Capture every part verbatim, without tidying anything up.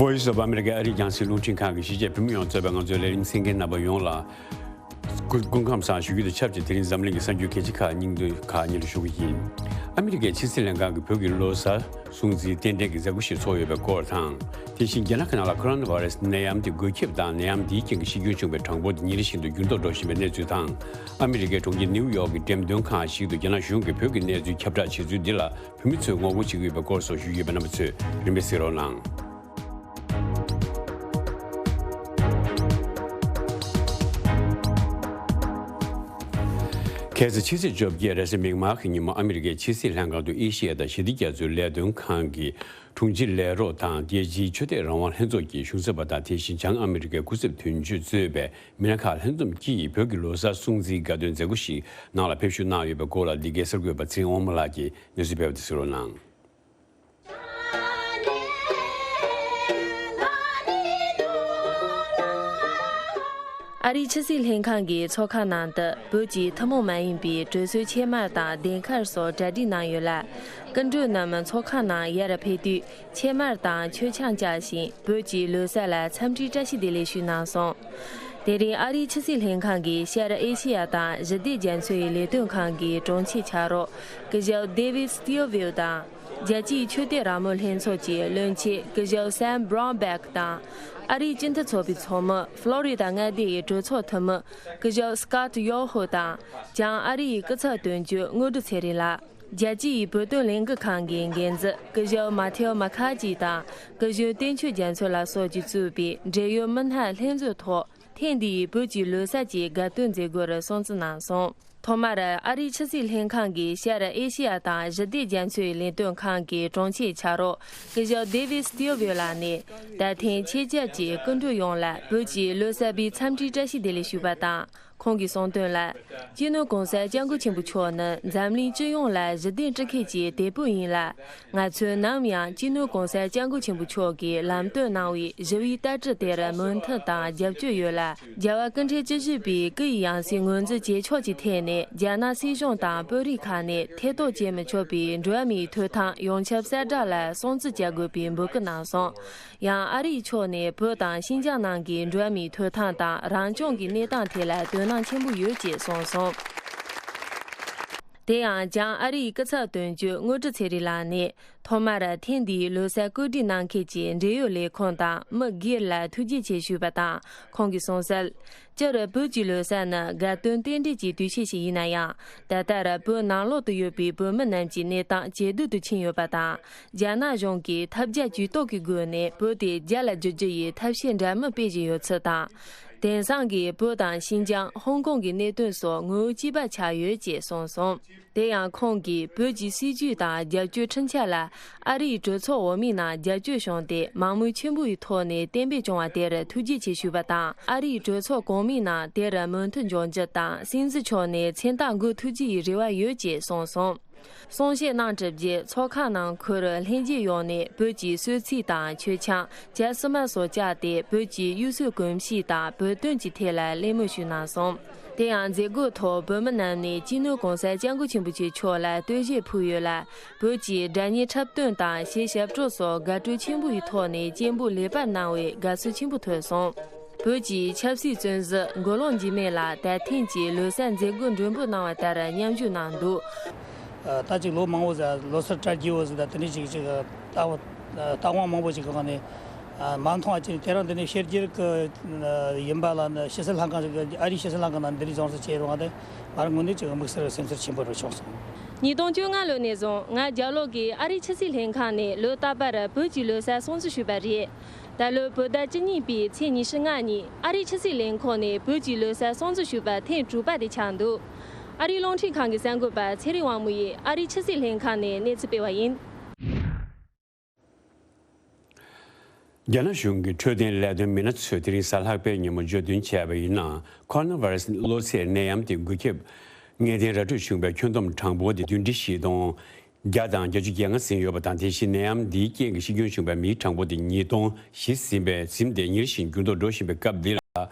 Voice of America ཨ་རིའི་རྒྱང་སྲིང་རླུང་འཕྲིན་ཁང་གི་གཞིས་བྱེས་བོད་མི་ཡོངས་གཙོས་པའི་ང་ཚོའི་ལས་རིམ་གསན་མཁན་རྣམ་པ་ཡོངས་ལ་སྐུ་སྐུ་ཁམས་བཟང་ཞུ་རྒྱུ་དང་ཆབས་ཅིག་དེ་རིང་འཛམ་གླིང་གི་གསར་འགྱུར་གལ་ཆེ་ཁག་སྙིང་བསྡུས་ཁག་སྙན་སྒྲོན་ཞུ་གི་ཡིན། ཨ་མི་རི་ཀའི་ཕྱི་སྲིད་ལྷན་ཁང་གིས་བོད་ཀྱི་ལོ་གསར་སྲུང་བརྩིའི་རྟེན་འབྲེལ་གྱི་མཛད་སྒོ་ཞིག་ཚོགས་ཡོད་པའི་སྐོར་དང་། དེ་བཞིན་རྒྱ་ནག་གི་ནང་ལ་ཁོ་རོ་ན་བྷ་རེ་སི་ནད་ཡམས་དེ་འགོས་ཁྱབ་དང་ནད་ཡམས་དེའི་རྐྱེན་གྱིས་ཤི་སྐྱོན་བྱུང་བའི་གྲངས་འབོར་དེ་ཉིན་རེ་བཞིན་དུ་འགྱུར་ལྡོག་འགྲོ་བཞིན་པའི་གནས་ཚུལ་དང་། ཨ་མི་རི་ཀའི་གྲོང་ཁྱེར་ནིའུ་ཡོག་གི་འགྲེམས་སྟོན་ཁང་ཞིག་ཏུ་རྒྱ་ནག་གཞུང་གིས་བོད་ཀྱི་གནས་ཚུལ་ཁྱབ་བསྒྲགས་བྱེད་ཚུལ་འདི་ལ། བོད་མི་ཚོས་ངོ་རྒོལ་བྱེད་ཀྱི་ཡོད་པའི་སྐོར་སོགས་ཞུས་ཡོད་པ་རྣམ་པ་ཚོས་རིམ་པས་གཟིགས་རོགས་གནང་། ཁ་སང་ཕྱི་ཚེས་བཅོ་བརྒྱད་རེས་གཟའ་མིག་དམར་གྱི་ཉིན་མོ་ཨ་མི་རི་ཀའི་ཕྱི་སྲིད་ལྷན་ཁང་དུ་ཨེ་ཤེ་ཡ་དང་ཞི་བདེ་རྒྱ་མཚོའི་ལས་དོན་ཁང་གི་དྲུང་ཆེ་ལས་རོགས་དང་རྒྱལ་སྤྱིའི་ཆོས་དད་རང་དབང་ལྷན་ཚོགས་ཀྱི་གཞུང་ཚབ་པ་དང་དེ་བཞིན་བྱང་ཨ་མི་རི་ཀའི་སྐུ་ཚབ་དོན་གཅོད་གཙོས་པའི་མི་སྣ་ཁག་ལྷན་འཛོམས་ཀྱིས་བོད་ཀྱི་ལོ་གསར་སྲུང་བརྩིའི་དགའ་སྟོན་མཛད་སྒོ་ཞིག་ནང་ལ་ཕེབས་ཞུགས་གནང་ཡོད་པའི་སྐོར་ལ་འདི་གའི་གསར་འགོད་པ་ཚེ་རིང་དབང་མོ་ལགས་ཀྱིས་གནས་ཚུལ་སྤེལ་བ་དེ་གཟིགས་རོགས་གནང་། ཨ་རིའི་ཕྱི་སྲིད་ལྷན་ཁང་གི་ཚོགས་ཁང་ནང་དུ་བོད་ཀྱི་ཐུན་མོང་མ་ཡིན་པའི་དྲོད་གསོལ་ཕྱེ་མར་དང་ལྡུམ་མཁར་སོགས་གྲ་སྒྲིག་གནང་ཡོད་ལ། སྐུ་མགྲོན་རྣམས་ཚོགས་ཁང་ནང་ཡར་ཕེབས་དུས་ཕྱེ་མར་དང་མཆོད་ཆང་བཅའ་ཞིང་བོད་ཀྱི་ལོ་གསར་ལ་འཚམས་འདྲིའི་བཀྲ་ཤིས་བདེ་ལེགས་ཞུས་གནང་སོང་། དེ་རིང་ཨ་རིའི་ཕྱི་སྲིད་ལྷན་ཁང་གི་ཤར་ཨེ་ཤེ་ཡ་དང་ཞི་བདེ་རྒྱ་མཚོའི་ལས་དོན་ཁང་གི་དྲུང་ཆེ་ཕྱག་རོགས་སྐུ་ཞབས་David Stilwell དང་། རྒྱལ་སྤྱིའི་ཆོས་དད་རང་མོས་ལྷན་ཚོགས་ཀྱི་བློན་ཆེན་སྐུ་ཞབས་Sam Brownback དང་། ཨ་རིའི་སྤྱི་མཐུན་ཚོགས་པའི་ཚོགས་མི་ཧྥ་ལོ་རི་ད་མངའ་སྡེ་ཡི་གྲོས་ཚོགས་འཐུས་མི་སྐུ་ཞབས་Scott Yoho དང་། བྱང་ཨ་རི་ཡི་སྐུ་ཚབ་དོན་གཅོད་དངོས་གྲུབ་ཚེ་རིང་ལགས། རྒྱལ་སྤྱིའི་བོད་དོན་ལས་འགུལ་ཁང་གི་འགན་འཛིན་སྐུ་ཞབས་Matthew McCaughey དང་སྐུ་ཞབས་བསྟན་ཆོས་རྒྱ་མཚོ་ལགས་སོགས་ཀྱིས་གཙོས་པའི་འབྲེལ་ཡོད་མི་སྣ་ལྷན་འཛོམས་ཐོག་ཐེངས་འདིའི་བོད་ཀྱི་ལོ་གསར་གྱི་དགའ་སྟོན་མཛད་སྒོར་སྲུང་བརྩི་གནང་སོང་། ཐོག་མར་ཨ་རིའི་ཕྱི་སྲིད་ལྷན་ཁང་གི་ཤར་ཨེ་ཤེ་ཡ་དང་ཞི་བདེ་རྒྱ་མཚོའི་ལས་དོན་ཁང་གི་དྲུང་ཆེ་ཕྱག་རོགས་སྐུ་ཞབས་David Stilwell ལགས་ནས་ད་ཐེངས་ཆེད་བཅར་གྱི་སྐུ་མགྲོན་ཡོངས་ལ་བོད་ཀྱི་ལོ་གསར་པའི་འཚམས་འདྲིའི་བཀྲ་ཤིས་བདེ་ལེགས་ཞུས་པ་དང་། ཁོང་གིས་གསུངས་དོན་ལ། སྤྱི་ནོར་༸གོང་ས་༸སྐྱབས་མགོན་ཆེན་པོ་མཆོག་ནི་འཛམ་གླིང་སྤྱི་ཡོངས་ལ་གཞི་རྟེན་སྒྲིག་མཁན་གྱི་དེད་དཔོན་ཡིན་ལ། ང་ཚོས་ནམ་ཡང་སྤྱི་ནོར་༸གོང་ས་༸སྐྱབས་མགོན་ཆེན་པོ་མཆོག་གིས་ལམ་སྟོན་གནང་བའི་ཞི་བའི་ལྟ་གྲུབ་དེར་མོས་མཐུན་དང་རྒྱབ་སྐྱོར་ཡོད་ལ། རྒྱལ་བ་སྐུ་ཕྲེང་བཅུ་བཞི་པའི་སྐུ་ཡི་ཡང་སྲིད་ངོས་འཛིན་བྱེད་ཕྱོགས་ཀྱི་ཐད་ནས་རྒྱ་ནག་སྲིད་གཞུང་དང་བོད་རིགས་ཁག་ནས་ཐེ་གཏོགས་བྱེད་མི་ཆོག་པའི་འགྲོ་བ་མིའི་ཐོབ་ཐང་ཡོངས་ཁྱབ་གསལ་བསྒྲགས་ལ་སྲུང་བརྩི་བྱ་དགོས་པའི་འབོད་སྐུལ་གནང་སོང་། ཡང་ཨ་རིའི་ཕྱོགས་ནས་བོད་དང་ཤིན་ཅང་ནང་གི་འགྲོ་བ་མིའི་ཐོབ་ཐང་དང་རང་སྐྱོང་གི་གནས་སྟངས་ཐད་ལ་དོ་སྣང་ཆེན་པོ་ཡོད་ཅེས་གསུངས་སོང་། དེ་ཡང་བྱང་ཨ་རིའི་སྐུ་ཚབ་དོན་གཅོད་དངོས་གྲུབ་ཚེ་རིང་ལགས་ནས་ཐོག་མར་ཐེངས་འདིའི་ལོ་གསར་བཀོད་སྒྲིག་གནང་མཁན་གྱི་འབྲེལ་ཡོད་ལས་ཁུངས་དང་མི་སྒེར་ལ་ཐུགས་རྗེ་ཆེ་ཞུས་པ་དང་། ཁོང་གིས་གསུངས་གསལ། སྤྱིར་བོད་ཀྱི་ལོ་གསར་ནི་དགའ་སྟོན་རྟེན་འབྲེལ་གྱི་དུས་ཆེན་ཞིག་ཡིན་ན་ཡང་། ད་ལྟར་བོད་ནང་ལོགས་སུ་ཡོད་པའི་བོད་མི་རྣམས་ཀྱི་གནས་སྟངས་ཇེ་སྡུག་ཏུ་ཕྱིན་ཡོད་པ་དང་། རྒྱ་ནག་གཞུང་གིས་ཐབས་བརྒྱ་ཇུས་སྟོང་གི་སྒོ་ནས་བོད་དེ་རྒྱ་ལ་བསྒྱུར་རྒྱུ་ཡི་ཐབས་ཤེས་འདྲ་མིན་སྤེལ་བཞིན་ཡོད་ཚུལ་དང་། དེང་སང་གི་བོད་དང་ཤིན་ཅང་། ཧོང་ཀོང་གི་གནད་དོན་སོགས་ངོ་བོ་གཅིག་པ་ཆགས་ཡོད་ཅེས་གསུངས་སོང་། དེ་ཡང་ཁོང་གིས་བོད་ཀྱི་སྲིད་བྱུས་དང་རྒྱབ་སྐྱོར་ཁྲིམས་འཆར་ལ་ཨ་རིའི་གྲོས་ཚོགས་འོག་མའི་ནང་རྒྱབ་སྐྱོར་བྱུང་སྟེ་མང་མོས་ཆེན་པོའི་ཐོག་ནས་གཏན་འབེབས་བྱུང་བ་དེར་ཐུགས་རྗེ་ཆེ་ཞུས་པ་དང་། ཨ་རིའི་གྲོས་ཚོགས་གོང་མའི་ནང་དེར་མོས་མཐུན་འབྱུང་རྒྱུ་དང་། སྲིད་འཛིན་མཆོག་ནས་མཚན་རྟགས་འགོད་ཐུབ་རྒྱུ་ཡི་རེ་བ་ཡོད་ཅེས་གསུངས་སོང་། གསུང་བཤད་གནང་གྲུབ་རྗེས་ཚོགས་ཁང་ནང་ཁུལ་ལྷན་རྒྱས་ཡོངས་ནས་བོད་ཀྱི་གསོལ་ཚིགས་དང་མཆོད་ཆང་། ཇ་སི་མ་སོགས་བཅག་སྟེ་བོད་ཀྱི་གཡུལ་སྲོལ་གོམས་གཤིས་དང་བོད་དོན་གྱི་ཐད་ལ་གླེང་མོལ་ཞུས་གནང་སོང་། དེ་ཡང་མཛད་སྒོའི་ཐོག་བོད་མི་རྣམས་ནས་སྤྱི་ནོར་༸གོང་ས་༸སྐྱབས་མགོན་ཆེན་པོ་མཆོག་ལ་བསྟོད་གཞས་ཕུལ་ཡོད་ལ། བོད་ཀྱི་སྒྲ་སྙན་འཁྲབ་སྟོན་དང་གཞས་ཞབས་བྲོ་སོགས་དགའ་སྤྲོ་ཆེན་པོའི་ཐོག་ནས་སྤྱན་འབུལ་ལེགས་པར་གནང་བས་དགའ་བསུ་ཆེན་པོ་ཐོབ་སོང་། བོད་ཀྱི་ཆབ་སྲིད་བཙོན་ཟུར་མགོ་ལོག་འཇིགས་མེད་ལགས་ད་ཐེངས་ཀྱི་ལོ་གསར་མཛད་སྒོ་མགྲོན་འབོད་གནང་བ་ལྟར་མཉམ་ཞུགས་གནང་འདུག་ད་ཅིག་ལོ་མང་པོ་ཟེར་ལོ་གསར་གྲ་རྒྱས་པོ་ཟེར་ད་དེ་འདྲ་ཅིག་ཅིག་ལྟ་བ་ལྟ་དབང་མང་པོ་ཅིག་གི་སྒང་ནས་མ་མཐོང་བ་ཅིག་དེ་རིང་འདི་ནས་ཕྱི་རྒྱལ་གི་ཡིན་པ་ལ་ནི་ཕྱི་སྲིད་ལྷན་ཁང་ཞིག་གི་ཨ་རིའི་ཕྱི་སྲིད་ལྷན་ཁང་ནང་འདི་འདྲའི་སྦྱོང་བརྡར་བྱས་རུང་བ་དེ་ང་རང་ངོས་ནས་ཅིག་དམིགས་བསལ་སེམས་ཚོར་ཆེན་པོ་རུ་བྱུང་སོང་། ཉིས་སྟོང་བཅོ་ལྔ་ལོ་ནས་བཟུང་ང་རྒྱབ་ལོགས་ཀྱི་ཨ་རིའི་ཕྱི་སྲིད་ལྷན་ཁང་ནས་ལོ་རྟག་པར་བོད་ཀྱི་ལོ་གསར་སྲུང་བརྩི་ཞུས་པ་རེད། ད་ལོ་བོད་ཟླ་བཅུ་གཉིས་པའི་ཚེས་ཉི་ཤུ་ལྔ་ཉིན་ཨ་རིའི་ཕྱི་སྲིད་ལས་ཁུངས་ནས་བོད་ཀྱི་ལོ་གསར་སྲུང་བརྩི་ཞུས་པ་ཐེངས་དྲུག་པ་དེ་ཆགས་འདུག་ཨ་རིའི་རླུང་འཕྲིན་ཁང་གི་གསར་འགོད་པ་ཚེ་རིང་དབང་མོ་ཡིས་ཨ་རིའི་ཕྱི་སྲིད་ལྷན་ཁང་ནས་གནས་ཚུལ་སྤེལ་བ་ཡིན། རྒྱ་ནག་གཞུང་གི་འཕྲོད་བསྟེན་ལས་དོན་མི་སྣ་ཚོས་དེ་རིང་གཟའ་ལྷག་པའི་ཉིན་མོ་བརྗོད་དོན་བྱས་པ་ཡིན་ན། ཁོ་རོ་ན་བྷ་ར་སི་གློ་ཚད་ནད་ཡམས་དེ་འགོས་ཁྱབ་ངེས་གཏན་ར་སྤྲོད་བྱུང་བའི་ཁྱོན་བསྡོམས་གྲངས་འབོར་དེ་བདུན་ཁྲི་བཞི་སྟོང་བརྒྱ་དང་བརྒྱད་ཅུ་གྱ་ལྔ་ཟིན་ཡོད་པ་དང་། དེ་བཞིན་ནད་ཡམས་འདིའི་རྐྱེན་གྱིས་ཤི་སྐྱོན་བྱུང་བའི་མིའི་གྲངས་འབོར་དེ་ཉིས་སྟོང་བཞི་ཟིན་པའི་ཟིན་ཏེ་ཉིན་རེ་བཞིན་འགྱུར་ལྡོག་འགྲོ་བཞིན་པའི་སྐབས་འདི་ལ།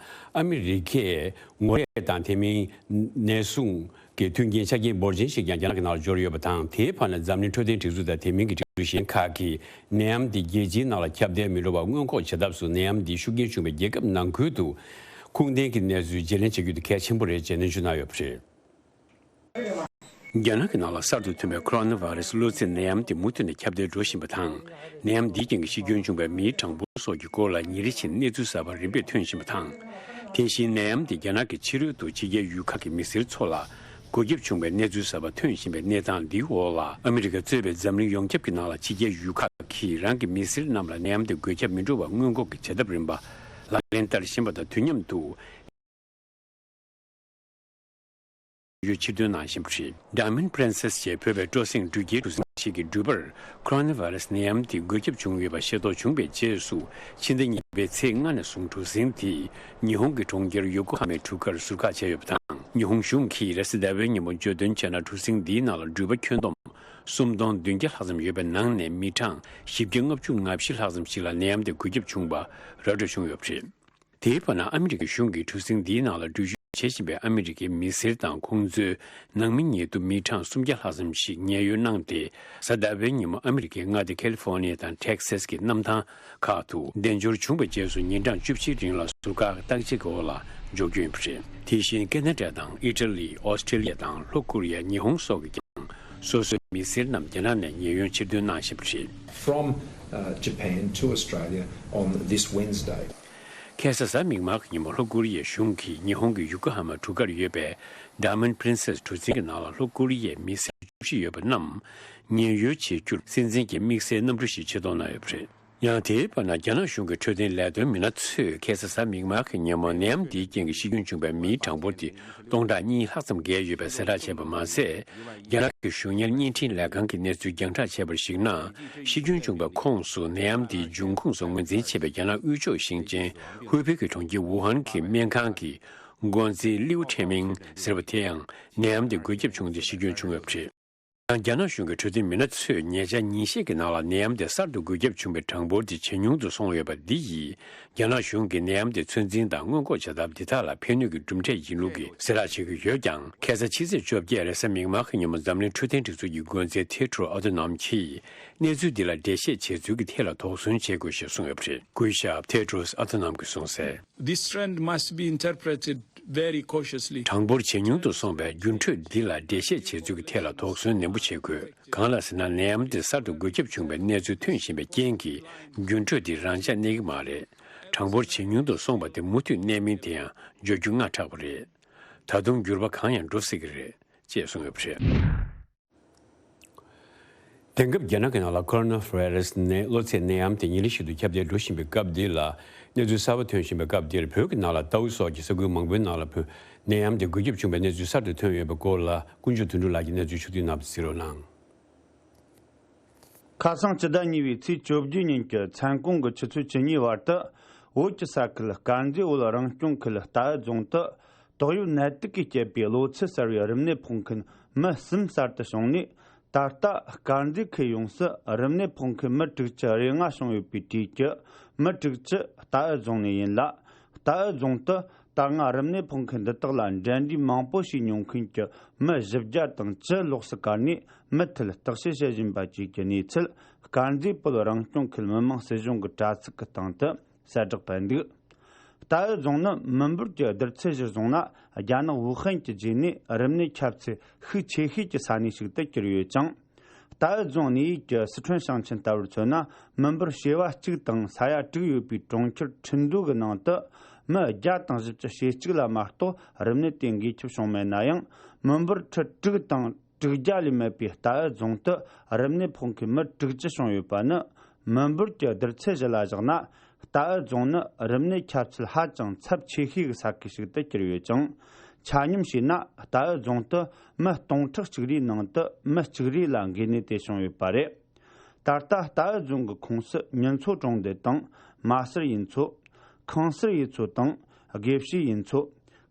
ཨ་མི་རི་ཀས་ངོ་རེ་དང་དེ་མིན་ནད་སྲུང་གི་མཐུན་རྐྱེན་ཆ་རྐྱེན་འབོར་ཆེན་ཞིག་ཀྱང་རྒྱ་ནག་གི་ནང་ལ་འབྱོར་ཡོད་པ་དང་། དེའི་བར་ན་འཛམ་གླིང་འཕྲོད་བསྟེན་སྒྲིག་འཛུགས་དང་དེ་མིན་གྱི་སྒྲིག་ ཚོགས་གཞན་ཁག་གིས་ནད་ཡམས་འདི་རྒྱལ་སྤྱིའི་ནང་ལ་ཁྱབ་གདལ་མི་འགྲོ་བར་སྔོན་འགོག་བྱེད་ཐབས་སུ་ནད་ཡམས་འདིའི་ཤུགས་རྐྱེན་བྱུང་བའི་རྒྱལ་ཁབ་ནང་ཁུལ་དུ་ཁུངས་ལྡན་གྱི་གནས་ཚུལ་བརྗེ་ལེན་བྱ་རྒྱུ་དེ་གལ་ཆེན་པོ་རེད་ཅེས་ནན་བརྗོད་གནང་ཡོད་པ་རེད། རྒྱ་ནག་གི་ནང་ལ་གསར་དུ་ཐོན་པའི་ཁོ་རོ་ན་བྷ་རེ་སི་གློ་ཚད་ནད་ཡམས་དེ་མུ་མཐུད་ནས་ཁྱབ་གདལ་འགྲོ་བཞིན་པ་དང་། ནད་ཡམས་འདིའི་རྐྱེན་གྱིས་ཤི་སྐྱོན་བྱུང་བའི་མིའི་གྲངས་འབོར་སོགས་ཀྱི་སྐོར་ལ་ཉིན་རེ་བཞིན་གནས་ཚུལ་གསར་པ་རིམ་པས་ཐོན་བཞིན་པ་དང་། དེ་བཞིན་ནད་ཡམས་དེ་རྒྱ་ནག་གི་ཕྱི་རོལ་དུ་ཕྱི་རྒྱལ་ཡུལ་ཁག་གི་མི་སེར་ཚོ་ལ་འགོས་ཁྱབ་བྱུང་བའི་གནས་ཚུལ་གསར་པ་ཐོན་བཞིན་པའི་གནས་སྟངས་འདིའི་འོག་ལ། ཨ་མི་རི་ཀ་གཙོས་པའི་འཛམ་གླིང་ཡོངས་ཁྱབ་ཀྱི་ནང་ལ་ཕྱི་རྒྱལ་ཡུལ་ཁག་གིས་རང་གི་མི་སེར་རྣམས་ལ་ནད་ཡམས་དེ་འགོས་ཁྱབ་མི་འགྲོ་བར་སྔོན་འགོག་གི་བྱེད་ཐབས་རིམ་པ་ལག་ལེན་བསྟར་བཞིན་པ་དང་དུས་མཉམ་དུ། ཡོད་ཕྱིར་འདོན་གནང་བཞིན་པ་རེད། Diamond Princess ཞེས་འབོད་པའི་སྤྲོ་གསེང་འགྲུལ་སྐྱེལ་གྲུ་གཟིངས་ཤིག་གི་འགྲུལ་པར་ཁོ་རོ་ན་བྷ་རེ་སི་ནད་ཡམས་དེ་འགོས་ཁྱབ་བྱུང་ཡོད་པ་ཤེས་རྟོགས་བྱུང་བའི་རྗེས་སུ། ཕྱི་ཟླ་གཉིས་པའི་ཚེས་ལྔ་ནས་བཟུང་གྲུ་གཟིངས་དེ་ཉི་ཧོང་གི་གྲོང་ཁྱེར་ཡོ་ཀོ་ཧ་མའི་གྲུ་ཁར་ཟུར་བཀག་བྱས་ཡོད་པ་དང་། ཉི་ཧོང་གཞུང་གིས་རེས་གཟའ་ཟླ་བའི་ཉིན་མོ་བརྗོད་དོན་བྱས་ན། གྲུ་གཟིངས་འདིའི་ནང་ལ་འགྲུལ་པ་ཁྱོན་བསྡོམས་སུམ་སྟོང་བདུན་བརྒྱ་ལྷག་ཙམ་ཡོད་པའི་ནང་ནས་མི་གྲངས་བཞི་བརྒྱ་ལྔ་བཅུ་ང་བཞི་ལྷག་ཙམ་ཞིག་ལ་ནད་ཡམས་དེ་འགོས་ཁྱབ་བྱུང་བ་ར་སྤྲོད་བྱུང་ཡོད་པ་རེད། དེའི་བར་ན་ཨ་མི་རི་ཀའི་གཞུང་གིས་གྲུ་གཟིངས་འདིའི་ནང་ལ་འགྲུལ་བཞུད་བྱེད་བཞིན་པའི་ཨ་མི་རི་ཀའི་མི་སེར་དང་ཁོང་ཚོའི་ནང་མི་ཉིད་དུ་མི་གྲངས་སུམ་བརྒྱ་ལྷག་ཙམ་ཞིག་ཉེན་གཡོལ་གནང་སྟེ། གཟའ་ཟླ་བའི་ཉིན་མོ་ཨ་མི་རི་ཀའི་མངའ་སྡེ་ཁ་ལི་ཧྥོ་ནི་ཡ་དང་ཊེག་སཱས་ཀྱི་གནམ་ཐང་ཁག་ཏུ་བདེ་འབྱོར་བྱུང་བའི་རྗེས་སུ་ཉིན་གྲངས་བཅུ་བཞིའི་རིང་ལ་ཟུར་བཀག་བརྟག་དཔྱད་ཀྱི་འོག་ལ་འཇོག་རྒྱུ་ཡིན་པ་རེད། དེ་བཞིན་ཁེ་ན་ཌ་དང་ཨི་ཊ་ལི། ཨོ་སི་ཀྲི་ལི་ཡ་དང་ལྷོ་ཀོ་རི་ཡ། ཉི་ཧོང་སོགས་ཀྱིས་ཀྱང་སོ་སོའི་མི་སེར་རྣམས་རྒྱ་ནག་ནས་ཉེན་གཡོལ་ཕྱིར་འདོན་གནང་བཞིན་པ་རེད། From, uh, Japan to Australia on this Wednesday. ཁ་སང་གཟའ་མིག་དམར་གྱི་ཉིན་མོ་ལྷོ་ཀོ་རི་ཡའི་གཞུང་གིས་ཉི་ཧོང་གི་ཡོ་ཀོ་ཧ་མ་གྲུ་ཁར་ཡོད་པའི་Diamond Princess གྲུ་གཟིངས་ཀྱི་ནང་ལ་ལྷོ་ཀོ་རི་ཡའི་མི་སེར་བཅུ་བཞི་ཡོད་པ་རྣམས་ཉེན་གཡོལ་བྱེད་རྒྱུར་སྲིད་འཛིན་གྱིས་དམིགས་བསལ་གནམ་གྲུ་ཞིག་ཆེད་གཏོང་གནང་ཡོད་པ་རེད། ཡང་དེའི་བར་ན་རྒྱ་ནག་གཞུང་གི་འཕྲོད་བསྟེན་ལས་དོན་མི་སྣ་ཚོས་ཁ་སང་གཟའ་མིག་དམར་གྱི་ཉིན་མོ་ནད་ཡམས་འདིའི་རྐྱེན་གྱིས་ཤི་སྐྱོན་བྱུང་བའི་མིའི་གྲངས་འབོར་དེ་སྟོང་ཕྲག་གཉིས་ལྷག་ཙམ་བརྒལ་ཡོད་པའི་གསལ་བསྒྲགས་བྱས་པ་མ་ཟད། རྒྱ་ནག་གི་གཞུང་གཉེར་བརྙན་འཕྲིན་ལས་ཁང་གི་གནས་ཚུལ་རྒྱང་བསྒྲགས་བྱས་པར་གཞིགས་ན། ཤི་སྐྱོན་བྱུང་བའི་ཁོངས་སུ་ནད་ཡམས་འདིའི་འབྱུང་ཁུངས་སུ་ངོས་འཛིན་བྱས་པའི་རྒྱ་ནག་དབུས་ཕྱོགས་ཞིང་ཆེན་ཧུའེ་ཕེ་གི་གྲོང་ཁྱེར་ཝུ་ཧན་གྱི་སྨན་ཁང་གི་འགོ་འཛིན་ལིའུ་ཁྲེ་མིང་ཟེར་བ་དེ་ཡང་ནད་ཡམས་དེ་འགོས་ཁྱབ་བྱུང་སྟེ་ཤི་སྐྱོན་བྱུང་ཡོད་པ་རེད། ཡང་རྒྱ་ནག་གཞུང་གི་འཕྲོད་བསྟེན་མི་སྣ་ཚོས་ཉེ་ཆར་ཉིན་ཤས་ཀྱི་ནང་ལ་ནད་ཡམས་དེ་གསར་དུ་འགོས་ཁྱབ་བྱུང་བའི་གྲངས་འབོར་དེ་ཇེ་ཉུང་དུ་སོང་ཡོད་པ་འདི་ཡིས། རྒྱ་ནག་གཞུང་གིས་ནད་ཡམས་དེ་ཚོད་འཛིན་དང་སྔོན་འགོག་བྱ་ཐབས་འདི་དག་ལ་ཕན་ནུས་ཀྱི་གྲུབ་འབྲས་ཡིན་ལུགས་ཀྱི་གསལ་བསྒྲགས་བྱེད་ཀྱི་ཡོད་ཀྱང་། ཁ་སང་ཕྱི་ཚེས་བཅོ་བརྒྱད་རེས་གཟའ་མིག་དམར་གྱི་ཉིན་མོ་འཛམ་གླིང་འཕྲོད་བསྟེན་སྒྲིག་འཛུགས་ཀྱི་འགོ་འཛིན་ཐེ་ཏྲོ་ཨ་ཐོ་ནམ་གྱིས་གནས་ཚུལ་འདི་ལ་འགྲེལ་བཤད་བྱས་ཚུལ་གྱི་ཐད་ལ་དོགས་ཟོན་བྱེད་དགོས་ཞེས་གསུངས་ཡོད་པ་རེད། སྐུ་ཞབས་ཐེ་ཏྲོས་ཨ་ཐོ་ནམ་གྱིས་གསུངས་གསལ། This trend must be interpreted very cautiously. གྲངས་འབོར་ཇེ་ཉུང་དུ་སོང་བའི་རྒྱུན་འཕྲོད་འདི་ལ་འགྲེལ་བཤད་བྱེད་ཚུལ་གྱི་ཐད་ལ་དོགས་ཟོན་ནན་པོ་བྱེད་དགོས། གང་ལགས་ཟེར་ན། ནད་ཡམས་འདི་གསར་དུ་འགོས་ཁྱབ་བྱུང་བའི་གནས་ཚུལ་ཐོན་བཞིན་པའི་རྐྱེན་གྱིས་རྒྱུན་འཕྲོད་འདི་རང་འཇགས་གནས་ཀྱི་མ་རེད། གྲངས་འབོར་ཇེ་ཉུང་དུ་སོང་བ་དེ་མུ་མཐུད་གནས་མིན་དེ་ཡང་བརྗོད་རྒྱུ་སྔ་དྲགས་པ་རེད། ད་དུང་འགྱུར་བ་གང་ཡང་འགྲོ་སྲིད་ཀྱི་རེད་ཅེས་གསུངས་ཡོད་པ་རེད། དེང་སྐབས་རྒྱ་ནག་གི་ནང་ལ་ཁོ་རོ་ན་བྷ་རེ་སི་ནད་གློ་ཚད་ནད་ཡམས་དེ་ཉིན་རེ་བཞིན་དུ་ཁྱབ་གདལ་འགྲོ་བཞིན་པའི་སྐབས་འདི་ལ། གནས་ཚུལ་གསར་པ་ཐོན་བཞིན་པའི་སྐབས་འདིར། བོད་ཀྱི་ནང་ལ་རྟའུ་སོགས་ཀྱི་ས་ཁུལ་མང་པོའི་ནང་ལ་བོད་ནད་ཡམས་དེ་འགོས་ཁྱབ་བྱུང་བའི་གནས་ཚུལ་གསར་དུ་ཐོན་ཡོད་པའི་སྐོར་ལ། ཀུན་མཆོག་དོན་གྲུབ་ལགས་ཀྱིས་གནས་ཚུལ་ཕྱོགས་བསྡུས་གནང་བ་གཟིགས་རོགས་གནང་། ཁ་སང་སྤྱི་ཟླ་གཉིས་པའི་ཚེས་བཅོ་བརྒྱད་ཉིན་གྱི་མཚན་གུང་གི་ཆུ་ཚོད་བཅུ་གཉིས་བར་དུ། བོད་ཀྱི་ས་ཁུལ་དཀར་མཛེས་བོད་རང་སྐྱོང་ཁུལ་རྟའུ་རྫོང་དུ། ཏོག་དབྱིབས་ནད་དུག་གིས་བསྐྱེད་པའི་གློ་ཚད་གསར་བའི་རིམས་ནད་ཕོག་མཁན་མི་གསུམ་གསར་དུ་བྱུང་ནས། ད་ལྟ་དཀར་མཛེས་ཁུལ་ཡོངས་སུ་རིམས་ནད་ཕོག་མཁན་མི་དྲུག་ཅུ་རེ་ལྔ་བྱུང་ཡོད་པའི་གྲས་ཀྱི་མི་དྲུག་ཅུ་རྟའུ་རྫོང་ནས་ཡིན་ལ། རྟའུ་རྫོང་དུ་ད་སྔ་རིམས་ནད་ཕོག་མཁན་འདི་དག་ལ་འབྲེལ་འདྲིས་མང་པོ་ཞིག་མྱོང་མཁན་གྱི་མི་བཞི་བརྒྱ་དང་བཅུ་ལོགས་སུ་བཀར་ནས། མུ་མཐུད་བརྟག་དཔྱད་བྱེད་བཞིན་པ་བཅས་ཀྱི་གནས་ཚུལ། དཀར་མཛེས་བོད་རང་སྐྱོང་ཁུལ་མི་དམངས་སྲིད་གཞུང་གི་དྲ་ཚིགས་ཀྱི་སྟེང་དུ་གསལ་བསྒྲགས་ཕེབས་འདུག་རྟའུ་རྫོང་ནི་མི་འབོར་གྱི་བསྡུར་ཚད་གཞིར་བཟུང་ན། རྒྱ་ནག་ཝུ་ཧན་གྱི་རྗེས་ནས་རིམས་ནད་ཁྱབ་ཚད་ཤུགས་ཆེ་ཤོས་ཀྱི་ས་གནས་ཤིག་ཏུ་གྱུར་ཡོད་ཅིང་། རྟའུ་རྫོང་གནས་ཡུལ་གྱི་སི་ཁྲོན་ཞིང་ཆེན་ལྟ་བུར་མཚོན་ན། མི་འབོར་བྱེ་བ་གཅིག་དང་ས་ཡ་དྲུག་ཡོད་པའི་གྲོང་ཁྱེར་ཁྲིན་ཏུའུ་གི་ནང་དུ་མི་བརྒྱ་དང་བཞི་བཅུ་ཞེ་གཅིག་ལ་མ་གཏོགས་རིམས་ནད་དེ་འགོས་ཁྱབ་བྱུང་མེད་ན་ཡང་། མི་འབོར་ཁྲི་དྲུག་དང་དྲུག་བརྒྱ་ལས་མེད་པའི་རྟའུ་རྫོང་དུ་རིམས་ནད་ཕོག་མཁན་མི་དྲུག་ཅུ་བྱུང་ཡོད་པ་ནི། མི་འབོར་གྱི་བསྡུར་ཚད་གཞི་ལ་བཞག་ན། རྟའུ་རྫོང་ནི་རིམས་ནད་ཁྱབ་ཚད་ཧ་ཅང་ཚབས་ཆེ་ཤོས་ཀྱི་ས་ཁུལ་ཞིག་ཏུ་གྱུར་ཡོད་ཅིང་། ཆ་སྙོམས་བྱས་ན། རྟའུ་རྫོང་དུ་མི་སྟོང་ཕྲག་གཅིག་རེའི་ནང་དུ་མི་གཅིག་རེ་ལ་འགོས་ནད་དེ་བྱུང་ཡོད་པ་རེད། ད་ལྟ་རྟའུ་རྫོང་གི་ཁོངས་སུ་ཉིན་མཚོ་གྲོང་རྡལ་དང་། མ་སེར་ཡུལ་ཚོ། ཁང་སེར་ཡུལ་ཚོ་དང་། དགེ་བཤེས་ཡུལ་ཚོ།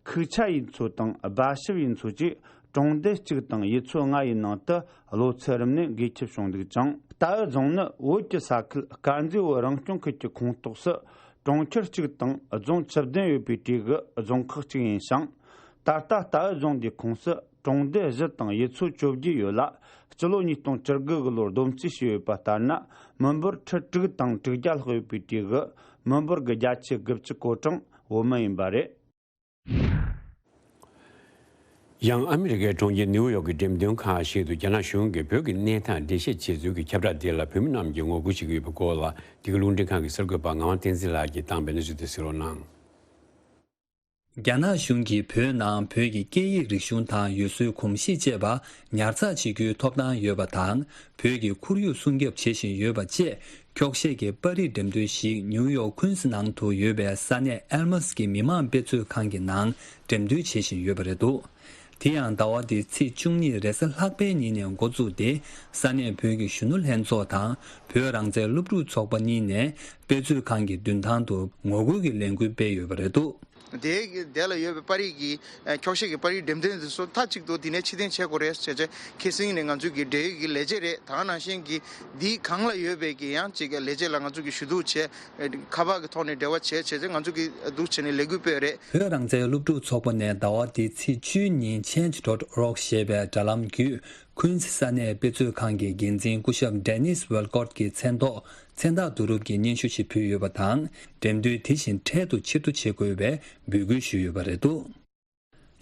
ཁུག་ཆ་ཡུལ་ཚོ་དང་སྦ་ཞབས་ཡུལ་ཚོ་བཅས་གྲོང་རྡལ་གཅིག་དང་ཡུལ་ཚོ་ལྔ་ཡི་ནང་དུ་གློ་ཚད་རིམས་ནད་འགོས་ཁྱབ་བྱུང་འདུག་ཅིང་། རྟའུ་རྫོང་ནི་བོད་ཀྱི་ས་ཁུལ་དཀར་མཛེས་བོད་རང་སྐྱོང་ཁུལ་གྱི་ཁོངས་གཏོགས་སུ་གྲོང་ཁྱེར་གཅིག་དང་རྫོང་བཅུ་བདུན་ཡོད་པའི་གྲས་ཀྱི་རྫོང་ཁག་ཅིག་ཡིན་ཞིང་། ད་ལྟ་རྟའུ་རྫོང་འདིའི་ཁོངས་སུ་ གྲོང་སྡེ་བཞི་དང་ཡུལ་ཚོ་བཅོ་བརྒྱད་ཡོད་ལ། སྤྱི་ལོ་ཉིས་སྟོང་བཅུ་དགུ་གི་ལོར་བསྡོམས་རྩིས་བྱས་ཡོད་པ་ལྟར་ན། མི་འབོར་ཁྲི་དྲུག་དང་དྲུག་བརྒྱ་ལྷག་ཡོད་པའི་གྲས་ཀྱི་མི་འབོར་གྱི་བརྒྱ་ཆ་དགུ་བཅུ་གོ་གྲངས་བོད་མི་ཡིན་པ་རེད། ཡང་ཨ་མི་རི་ཀའི་གྲོང་ཁྱེར་ནིའུ་ཡོག་གི་འགྲེམས་སྟོན་ཁང་ཞིག་ཏུ་རྒྱ་ནག་གཞུང་གིས་བོད་ཀྱི་གནས་སྟངས་འགྲེལ་བཤད་བྱེད་ཚུལ་གྱི་ཁྱབ་བསྒྲགས་དེ་ལ་བོད་མི་རྣམས་ཀྱིས་ངོ་རྒོལ་བྱེད་ཀྱི་ཡོད་པའི་སྐོར་ལ། འདི་ག་རླུང་འཕྲིན་ཁང་གི་གསར་འགོད་པ་ངག་དབང་བསྟན་འཛིན་ལགས་ཀྱིས་བཏང་པའི་གནས་ཚུལ་དེ་གསན་རོགས་གནང་། རྒྱ་ནག་གཞུང་གིས་བོད་ནང་བོད་ཀྱི་སྐད་ཡིག་རིག་གཞུང་དང་ཡུལ་སྲོལ་གོམས་གཤིས་བཅས་པ་ཉར་ཚགས་བྱེད་རྒྱུའི་ཐོབ་ཐང་ཡོད་པ་དང་། བོད་ཀྱི་ཁོར་ཡུག་སྲུང་སྐྱོབ་བྱེད་བཞིན་ཡོད་པ་བཅས། འཁྱོག་བཤད་ཀྱི་པར་རིས་འགྲེམས་སྟོན་ཞིག་ནིའུ་ཡོག་ཁུན་སི་ནང་དུ་ཡོད་པའི་ས་གནས་ཨེལ་མཱས་ཀྱི་མི་མང་དཔེ་མཛོད་ཁང་གི་ནང་འགྲེམས་སྟོན་བྱེད་བཞིན་ཡོད་པ་རེད་འདུག་དེ་ཡང་ཟླ་བ་འདིའི་ཚེས་བཅུ་གཉིས་རེས་གཟའ་ལྷག་པའི་ཉིན་ནས་འགོ་བཙུགས་ཏེ། ས་གནས་བོད་ཀྱི་གཞོན་ནུ་ལྷན་ཚོགས་དང་བོད་རང་བཙན་སློབ་ཕྲུག་ཚོགས་པ་གཉིས་ནས་དཔེ་མཛོད་ཁང་གི་མདུན་ཐང་དུ་ངོ་རྒོལ་གྱི་ལས་འགུལ་སྤེལ་ཡོད་པ་རེད་འདུག་དེའི་དེ་ལ་ཡོད་པའི་པར་རིས་ཀྱི་ཨ་འཁྱོག་བཤད་ཀྱི་པར་རིས་འགྲེམས་སྟོན་དེ་ཚོ་མཐའ་གཅིག་ཏུ་འདི་ནས་ཕྱིར་འཐེན་བྱེད་དགོས་རེད་ཟེར་བྱས། ཁ་སང་ནས་ང་ཚོས་ཀྱི་འབྲེལ་ཡོད་ཀྱི་ལས་བྱེད་རེད། ད་ག་ནང་བཞིན་གྱི་འདིའི་སྒང་ལ་ཡོད་པའི་ཀྱི་ཡང་ཅིག་ལས་བྱེད་ལ་ང་ཚོས་ཀྱི་ཞུ་གཏུག་བྱས། ཁ་པར་གྱི་ཐོག་ནས་འབྲེལ་བ་བྱས་བྱས་ཚེ་ང་ཚོས་ཀྱི་འདུག་བྱས་ནས་ལས་འགུལ་སྤེལ་བ་རེད། བོད་རང་བཙན་སློབ་ཕྲུག་ཚོགས་པ་ནས་ཟླ་བ་འདིའི་ཚེས་བཅུའི་ཉིན་change dot org ཞེས་པའི་དྲ་ལམ་བརྒྱུད། ཁུན་སི་ས་གནས་དཔེ་མཛོད་ཁང་གི་འགན་འཛིན་སྐུ་ཞབས་ཌེ་ནིས་ཝེལ་ཀོར་གྱི་མཚན་ཐོག་མཚན་རྟགས་བསྡུ་རུབ་ཀྱི་སྙན་ཞུ་ཞིག་ཕུལ་ཡོད་པ་དང་། འགྲེམས་སྟོན་དེ་བཞིན་འཕྲལ་དུ་ཕྱིར་བསྡུ་བྱེད་དགོས་པའི་འབོད་སྐུལ་ཞུས་ཡོད་པ་རེད་འདུག་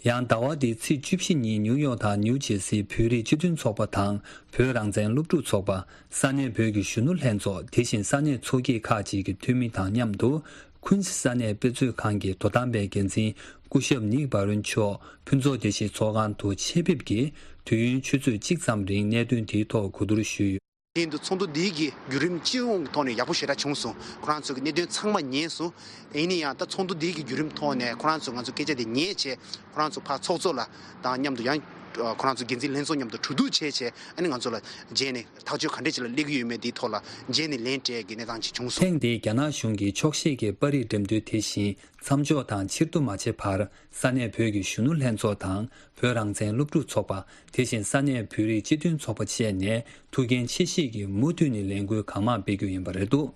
ཡང་ཟླ་བ་འདིའི་ཚེས་བཅུ་བཞི་ཉིན་ནིའུ་ཡོག་དང་ནིའུ་ཇེ་སིའི་བོད་རིགས་སྤྱི་མཐུན་ཚོགས་པ་དང་བོད་རང་བཙན་སློབ་ཕྲུག་ཚོགས་པ། ས་གནས་བོད་ཀྱི་གཞོན་ནུ་ལྷན་ཚོགས། དེ་བཞིན་ས་གནས་ཚོགས་སྐྱིད་ཁག་ཅིག་གི་འཐུས་མི་དང་མཉམ་དུ། ཁུན་སི་ས་གནས་དཔེ་མཛོད་ཁང་གི་དོ་དམ་པའི་འགན་འཛིན་སྐུ་ཞབས་ནིག་བྷ་རུན་མཆོག་ཕུན་ཚོགས་བདེ་སྐྱིད་ཚོགས་ཁང་དུ་ཆེད་ཕེབས་ཀྱིས་དུས་ཡུན་ཆུ་ཚོད་གཅིག་ཙམ་རིང་གནད་དོན་དེའི་ཐོག་གོ་བསྡུར་ཞུས་ཡོད། དེ་ཡིན་དུས་ཚོགས་འདུ་འདིའི་གི་བརྒྱུད་རིམ་སྤྱི་ཡོངས་ཀྱི་ཐོག་ནས་ཡག་པོ་ཞེ་དྲག་བྱུང་སོང་། ཁོ་རང་ཚོ་གི་གནད་དོན་ཚང་མ་ཉན་སོང་། ཡིན་ན་ཡང་ད་ཚོགས་འདུ་འདིའི་གི་བརྒྱུད་རིམ་ཐོག་ནས་ཁོ་རང་ཚོ་ང་ཚོ་སྐད་ཆ་དེ་ཉན་བྱས། ཁོ་རང་ཚོ་ཕར་ཚོགས་གཙོ་ལ་དང་མཉམ་དུ་ཡང་ཁོ་རང་ཚོ་འགན་འཛིན་ལྷན་ཚོགས་མཉམ་དུ་གྲོས་བསྡུར་བྱས་བྱས། ཨ་ནི་ང་ཚོ་ལ་རྗེས་ནས་ཐག་གཅོད་ག་འདྲས་ཅིག་ལ་སླེབས་ཀྱི་ཡོད་མེད་དེའི་ཐོག་ལ་རྗེས་ནས་ལན་སྤྲད་ཀྱི་གནས་སྟངས་ཅིག་བྱུང་སོང་། ཐེངས་འདིའི་རྒྱ་ནག་གཞུང་གི་འཁྱོག་བཤད་ཀྱི་པར་རིས་འགྲེམས་སྟོན་དེ་བཞིན་མཚམས་འཇོག་དང་ཕྱིར་བསྡུ་མ་བྱས་བར། ས་གནས་བོད་ཀྱི་གཞོན་ནུ་ལྷན་ཚོགས་དང་བོད་རང་བཙན་སློབ་ཕྲུག་ཚོགས་པ། དེ་བཞིན་ས་གནས་བོད་རིགས་སྤྱི་མཐུན་ཚོགས་པ་བཅས་ནས་ཐུགས་འགན་ཆེ་བཞེས་ཀྱིས་མུ་མཐུད་ནས་ལས་འགུལ་གང་མང་སྤེལ་རྒྱུ་ཡིན་པ་རེད་འདུག་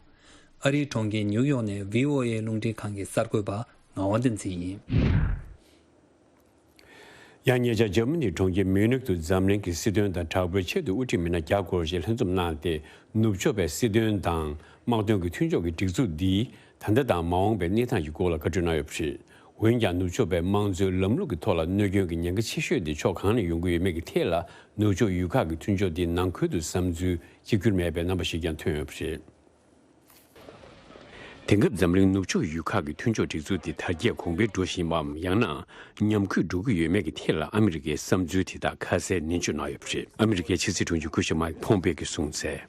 ཨ་རིའི་གྲོང་ཁྱེར་ནིའུ་ཡོག་ནས་བྷི་ཨོ་ཨེ་རླུང་འཕྲིན་ཁང་གི་གསར་འགོད་པ་ངག་དབང་བསྟན་འཛིན་ཡིན། ཡང་ཉེ་ཆར་འཇར་མ་ནིའི་གྲོང་ཁྱེར་མིའུ་ནིག་ཏུ་འཛམ་གླིང་གི་སྲིད་དོན་དང་དྲག་པོའི་ཆེད་དུ་དབུ་ཁྲིད་མི་སྣ་བརྒྱ་སྐོར་ཞིག་ལྷན་འཛོམས་གནང་སྟེ། ནུབ་ཕྱོགས་པའི་སྲིད་དོན་དང་དམག་དོན་གྱི་མཐུན་ཕྱོགས་ཀྱི་སྒྲིག་འཛུགས་འདིའི་ད་ལྟ་དང་མ་འོངས་པའི་གནས་སྟངས་ཀྱི་སྐོར་ལ་བཀའ་འཁྲོལ་གནང་ཡོད་པ་རེད། འོན་ཀྱང་ནུབ་ཕྱོགས་པའི་དམངས་གཙོའི་ལམ་ལུགས་ཀྱི་ཐོག་ལ་གནོད་སྐྱོན་གྱི་ཉེན་ཁ་ཆེ་ཤོས་དེ་ཕྱོགས་གང་ནས་ཡོང་གི་ཡོད་མེད་ཀྱི་ཐད་ལ། ནུབ་ཕྱོགས་ཡུལ་ཁག་གི་མཐུན་ཕྱོགས་འདིའི་ནང་ཁུལ་དུ་བསམ་ཚུལ་གཅིག་གྱུར་མེད་པའི་རྣམ་པ་ཞིག་ཀྱང་ཐོན་ཡོད་པ་རེད། དེང་སྐབས་འཛམ་གླིང་ནུབ་ཕྱོགས་ཡུལ་ཁག་གི་མཐུན་ཕྱོགས་སྒྲིག་འཛུགས་དེ་དར་རྒྱས་གོང་འཕེལ་འགྲོ་བཞིན་པའམ། ཡང་ན་ཉམས་རྒུད་འགྲོ་གི་ཡོད་མེད་ཀྱི་ཐད་ལ་ཨ་མི་རི་ཀའི་བསམ་ཚུལ་དེ་དག་ཁ་གསལ་ནན་བརྗོད་གནང་ཡོད་པ་རེད། ཨ་མི་རི་ཀའི་ཕྱི་སྲིད་དྲུང་ཆེ་སྐུ་ཞབས་མའིག་ཕོམ་པེ་གིས་གསུངས་གསལ།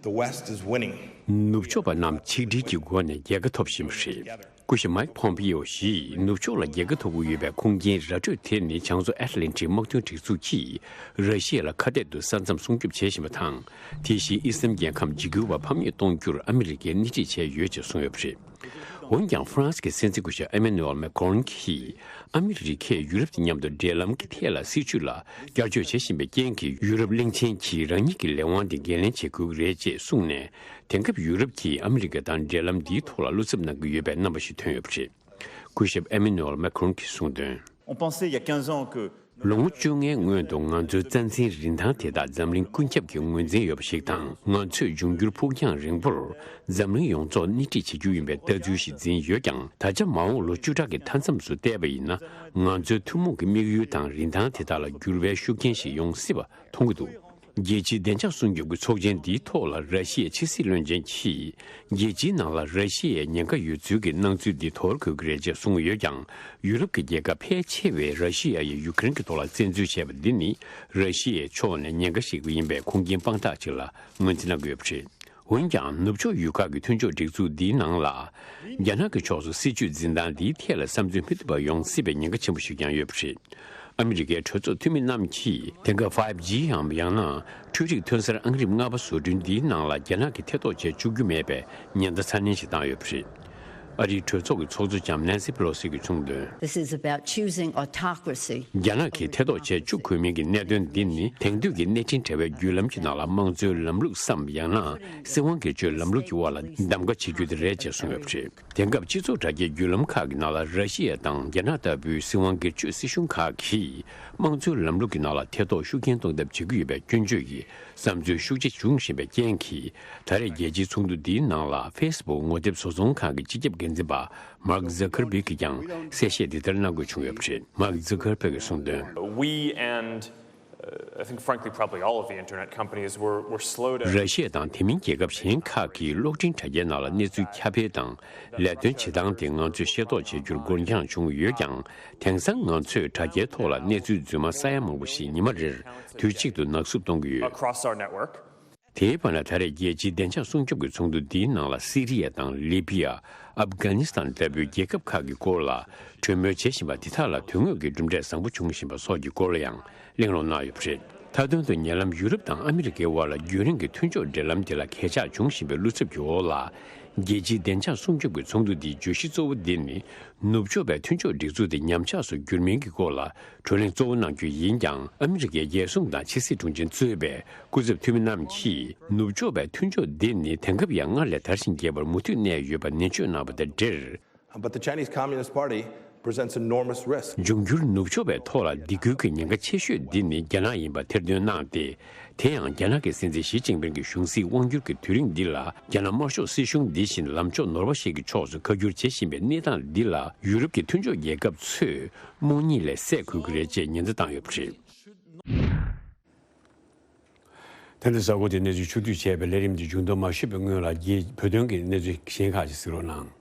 The West is winning. ནུབ་ཕྱོགས་པ་རྣམས་ཆིག་སྒྲིལ་གྱི་སྒོ་ནས་རྒྱལ་ཁ་ཐོབ་བཞིན་པ་རེད། སྐུ་ཞབས་མའིག་ཕོམ་པེ་ཡོ་ཡིས་ནུབ་ཕྱོགས་ལ་རྒྱལ་ཁ་ཐོབ་ཀྱི་ཡོད་པའི་ཁུངས་སྐྱེལ་ར་སྤྲོད་དེ་ནི་བྱང་མཚོ་ཨེཊ་ལན་ཊིག་དམག་དོན་སྒྲིག་འཛུགས་ཀྱིས་ར་ཤི་ཡ་ལ་ཁ་གཏད་དུ་ས་མཚམས་སྲུང་སྐྱོབ་བྱེད་བཞིན་པ་དང་། དེ་བཞིན་ཨི་སི་ལམ་རྒྱལ་ཁམས་འཇིགས་སྐུལ་བ་ཕམ་ཉེས་གཏོང་རྒྱུར་ཨ་མི་རི་ཀས་སྣེ་ཁྲིད་བྱས་ཡོད་ཅེས་གསུངས་ཡོད་པ་རེད། འོན་ཀྱང་ཧྥ་རན་སི་གི་སྲིད་འཛིན་སྐུ་ཞབས་ཨེ་མེ་ནུ་ཨེལ་མེ་ཁོ་རོན་གྱིས་ཨ་མི་རི་ཀས་ཡུ་རོབ་དང་མཉམ་དུ་འབྲེལ་ལམ་གྱི་ཐད་ལ་སྲིད་བྱུས་ལ་བསྐྱར་བཅོས་བྱེད་བཞིན་པའི་རྐྱེན་གྱིས་ཡུ་རོབ་གླིང་ཆེན་གྱིས་རང་ཉིད་ཀྱི་ལས་དབང་དེ་འགན་ལེན་བྱེད་དགོས་ཀྱི་རེད་ཅེས་གསུངས་ནས། དེང་སྐབས་ཡུ་རོབ་ཀྱིས་ཨ་མི་རི་ཀ་དང་འབྲེལ་ལམ་འདིའི་ཐོག་ལ་བློ་འཚབ་གནང་གི་ཡོད་པའི་རྣམ་པ་ཞིག་ཐོན་ཡོད་པ་རེད། སྐུ་ཞབས་ཨེ་མེ་ནུ་ཨེལ་མེ་ཁོ་རོན་གྱིས་གསུངས་དོན། On pensait il y a quinze ans que ལོ་ངོ་བཅོ་ལྔའི་སྔོན་དུ་ང་ཚོའི་རྩ་འཛིན་རིན་ཐང་དེ་དག་འཛམ་གླིང་ཀུན་ཁྱབ་ཀྱི་ངོས་འཛིན་ཡོད་པ་ཞིག་དང་། ང་ཚོས་འབྱུང་འགྱུར་ཕུགས་རྒྱང་རིང་པོར་འཛམ་གླིང་ཡོངས་རྫོགས་སྣེ་ཁྲིད་བྱེད་རྒྱུ་ཡིན་པའི་ལྟ་ཚུལ་ཞིག་འཛིན་ཡོད་ཀྱང་། ད་ཆ་མ་འོངས་ལོ་བཅུ་ཕྲག་གི་མཐའ་མཚམས་སུ་བལྟས་པ་ཡིན་ན། ང་ཚོའི་ཐུན་མོང་གི་དམིགས་ཡུལ་དང་རིན་ཐང་དེ་དག་ལ་འགྱུར་བའི་ཤུགས་རྐྱེན་ཞིག་ཡོང་སྲིད་པ་མཐོང་གི་འདུག་རྒྱལ་སྤྱིའི་བདེ་འཇགས་སྲུང་སྐྱོབ་ཀྱི་ཚོགས་ཆེན་འདིའི་ཐོག་ལ་ར་ཤི་ཡའི་ཕྱི་སྲིད་བློན་ཆེན་གྱིས། རྒྱལ་སྤྱིའི་ནང་ལ་ར་ཤི་ཡའི་ཉེན་ཁ་ཡོད་ཚུལ་གྱི་སྣང་ཚུལ་འདི་དོར་དགོས་ཀྱི་རེད་ཅེས་གསུངས་ཡོད་ཀྱང་། ཡུ་རོབ་ཀྱི་རྒྱལ་ཁབ་ཕལ་ཆེ་བས་ར་ཤི་ཡ་ཡིས་ཡུ་ཀེ་རེན་གྱི་ཐོག་ལ་བཙན་འཛུལ་བྱས་པ་འདི་ནི་ར་ཤི་ཡའི་ཕྱོགས་ནས་ཉེན་ཁ་བཤད་ཀྱི་ཡིན་པའི་ཁུངས་སྐྱེལ་དཔང་རྟགས་ཅིག་ལ་ངོས་འཛིན་གནང་གི་ཡོད་པ་རེད། འོན་ཀྱང་། ནུབ་ཕྱོགས་ཡུལ་ཁག་གི་མཐུན་ཕྱོགས་སྒྲིག་འཛུགས་འདིའི་ནང་ལ། རྒྱ་ནག་གི་ཕྱོགས་སུ་སྲིད་བྱུས་འཛིན་སྟངས་འདིའི་ཐད་ལ་བསམ་ཚུལ་མི་མཐུན་པ་ཡོང་སྲིད་པའི་ཉེན་ཁ་ཆེན་པོ་ཞིག་ཀྱང་ཡོད་པ་རེད། ཨ་མི་རི་ཀའི་གྲོས་ཚོགས་འཐུས་མི་རྣམས་ཀྱིས་དེང་སྐབས་ཕའིབ་ཇི་འམ་ཡང་ན་འཕྲུལ་རིག་ཐོན་གསར་ཨང་རིམ་ལྔ་པ་བཟོ་སྐྲུན་འདིའི་ནང་ལ་རྒྱ་ནག་གིས་ཐེ་གཏོགས་བྱེད་བཅུག་རྒྱུ་མེད་པའི་ཉེན་བརྡ་ཚ་ནན་ཞིག་བཏང་ཡོད་པ་རེད། ཨ་རིའི་གྲོས་ཚོགས་ཀྱི་ཚོགས་གཙོ་ལྕམ་ནན་སི་པེ་ལོ་སི་གིས་གསུངས་དོན། This is about choosing autocracy. རྒྱ་ནག་གིས་ཐེ་གཏོགས་བྱེད་བཅུག་དགོས་མིན་གྱི་གནད་དོན་འདི་ནི། དེང་དུས་ཀྱི་གནས་འཕྲིན་དྲ་བའི་བརྒྱུད་ལམ་གྱི་ནང་ལ་དམངས་གཙོའི་ལམ་ལུགས་སམ། ཡང་ན་སྲིད་དབང་སྒེར་གཅོད་ལམ་ལུགས་ཀྱི་དབར་ལ་གདམ་ག་བྱེད་རྒྱུ་དེ་རེད་ཅེས་གསུངས་ཡོད་པ་རེད། དེང་སྐབས་སྤྱི་ཚོགས་དྲ་རྒྱའི་བརྒྱུད་ལམ་ཁག་གི་ནང་ལ་ར་ཤི་ཡ་དང་རྒྱ་ནག་ལྟ་བུའི་སྲིད་དབང་སྒེར་གཅོད་སྲིད་གཞུང་ཁག་གིས་དམངས་གཙོའི་ལམ་ལུགས་ཀྱི་ནང་ལ་ཐེ་གཏོགས་ཤུགས་རྐྱེན་གཏོང་ཐབས་བྱེད་ཀྱི་ཡོད་པའི་སྐྱོན་བརྗོད་ཀྱི་བསམ་ཚུལ་ཤུགས་ཆེ་བྱུང་བཞིན་པའི་རྐྱེན་གྱིས། ད་རེས་རྒྱལ་སྤྱིའི་ཚོགས་འདུ་འདིའི་ནང་ལ་ཕེ་སི་བུག་ངོ་དེབ་བཟོ་ཚོང་ཁང་གི་སྤྱི་ཁྱབ་འགན་འཛིན་པ་མཱག་ཛ་ཁར་བྷག་གིས་ཀྱང་གསལ་བཤད་འདི་ལྟར་གནང་དགོས་བྱུང་ཡོད་པ་རེད། མཱག་ཛ་ཁར་བྷག་གིས་གསུངས་དོན། We and, uh, I think, frankly, probably all of the internet companies were, were slow to ར་ཤི་ཡ་དང་དེ་མིན་རྒྱལ་ཁབ་གཞན་ཁག་གིས་གློག་འཕྲིན་དྲ་རྒྱའི་ནང་ལ་གནས་ཚུལ་ཁྱབ་སྤེལ་དང་ལས་དོན་བྱེད་སྟངས་དེ་ང་ཚོས་ཤེས་རྟོགས་བྱེད་རྒྱུར་འགོར་འགྱངས་བྱུང་ཡོད་ཀྱང་། དེང་སང་ང་ཚོས་དྲ་རྒྱའི་ཐོག་ལ་གནས་ཚུལ་རྫུན་མ་ས་ཡ་མང་པོ་ཞིག་ཉི་མ་རེར་དུས་གཅིག་ཏུ་ནག་བསུབ་གཏོང་གི་ཡོད། Across our network. དེའི་བར་ན་ད་རེས་རྒྱལ་སྤྱིའི་བདེ་འཇགས་སྲུང་སྐྱོབ་ཀྱི་ཚོགས་འདུ་འདིའི་ནང་ལ་སི་རི་ཡ་དང་ལི་བི་ཡ། ཨབ་གྷ་ནི་སི་ཐན་ལྟ་བུའི་རྒྱལ་ཁབ་ཁག་གི་སྐོར་ལ་གྲོས་མོལ་བྱེད་བཞིན་པ་འདི་དག་ལ་དོན་དངོས་ཀྱི་གྲུབ་འབྲས་བཟང་པོ་བྱུང་བཞིན་པ་སོགས་ཀྱི་སྐོར་ལ་ཡང་གླེང་སློང་གནང་ཡོད་པ་རེད། མཐའ་དོན་དུ་ཉེ་ལམ་ཡུ་རོབ་དང་ཨ་མི་རི་ཀའི་དབར་ལ་རྒྱུན་རིང་གི་མཐུན་ཕྱོགས་འབྲེལ་ལམ་དེ་ལ་གས་ཆག་འབྱུང་བཞིན་པའི་བློ་འཚབ་ཀྱི་འོག་ལ། རྒྱལ་སྤྱིའི་བདེ་འཇགས་སྲུང་སྐྱོབ་ཀྱི་ཚོགས་འདུ་འདིའི་བརྗོད་གཞི་གཙོ་བོ་འདི་ནི། ནུབ་ཕྱོགས་པའི་མཐུན་ཕྱོགས་སྒྲིག་འཛུགས་དེ་ཉམས་ཆག་སུ་འགྱུར་མིན་གྱི་སྐོར་ལ་བགྲོ་གླེང་གཙོ་བོ་གནང་རྒྱུ་ཡིན་ཀྱང་། ཨ་མི་རི་ཀའི་རྒྱལ་སྲུང་དང་ཕྱི་སྲིད་དྲུང་ཆེ་གཙོས་པའི་སྐུ་ཚབ་འཐུས་མི་རྣམས་ཀྱིས། ནུབ་ཕྱོགས་པའི་མཐུན་ཕྱོགས་འདི་ནི་དེང་སྐབས་ཡང་སྔར་ལས་དར་ཞིང་རྒྱས་པར་མུ་མཐུད་གནས་ཡོད་པ་ནན་བརྗོད་གནང་བ་དང་འབྲེལ། But the Chinese Communist Party presents enormous risk. འབྱུང་འགྱུར་ནུབ་ཕྱོགས་པའི་ཐོག་ལ་སྡིགས་སྐུལ་གྱི་ཉེན་ཁ་ཆེ་ཤོས་འདི་ནི་རྒྱ་ནག་ཡིན་པ་ཐེར་འདོན་གནང་སྟེ། དེ་ཡང་རྒྱ་ནག་གི་སྲིད་འཛིན་ཞི་ཅིན་ཕིང་གི་གཞུང་སྲིད་དབང་སྒྱུར་གྱི་དུས་རིང་འདི་ལ། རྒྱ་ནག་དམར་ཤོག་སྲིད་གཞུང་འདི་བཞིན་ལམ་ཕྱོགས་ནོར་བ་ཞིག་གི་ཕྱོགས་སུ་ཁ་བསྒྱུར་བྱེད་བཞིན་པའི་གནས་སྟངས་འདི་ལ། ཡུ་རོབ་ཀྱི་མཐུན་ཕྱོགས་རྒྱལ་ཁབ་ཚོས་རྨོངས་གཉིད་ལས་སད་དགོས་ཀྱི་རེད་ཅེས་ཉེན་བརྡ་བཏང་ཡོད་པ་རེད། ད་ལྟ་གཟའ་འཁོར་དེ་གནས་ཚུལ་ཕྱོགས་བསྡུས་བྱས་པའི་ལས་རིམ་འདི་མཇུག་བསྡོམས་མ་ཞུས་པའི་སྔོན་ལ། རྒྱའི་བོད་དོན་གྱི་གནས་ཚུལ་གཞན་ཁག་ཅིག་གཟིགས་རོགས་གནང་།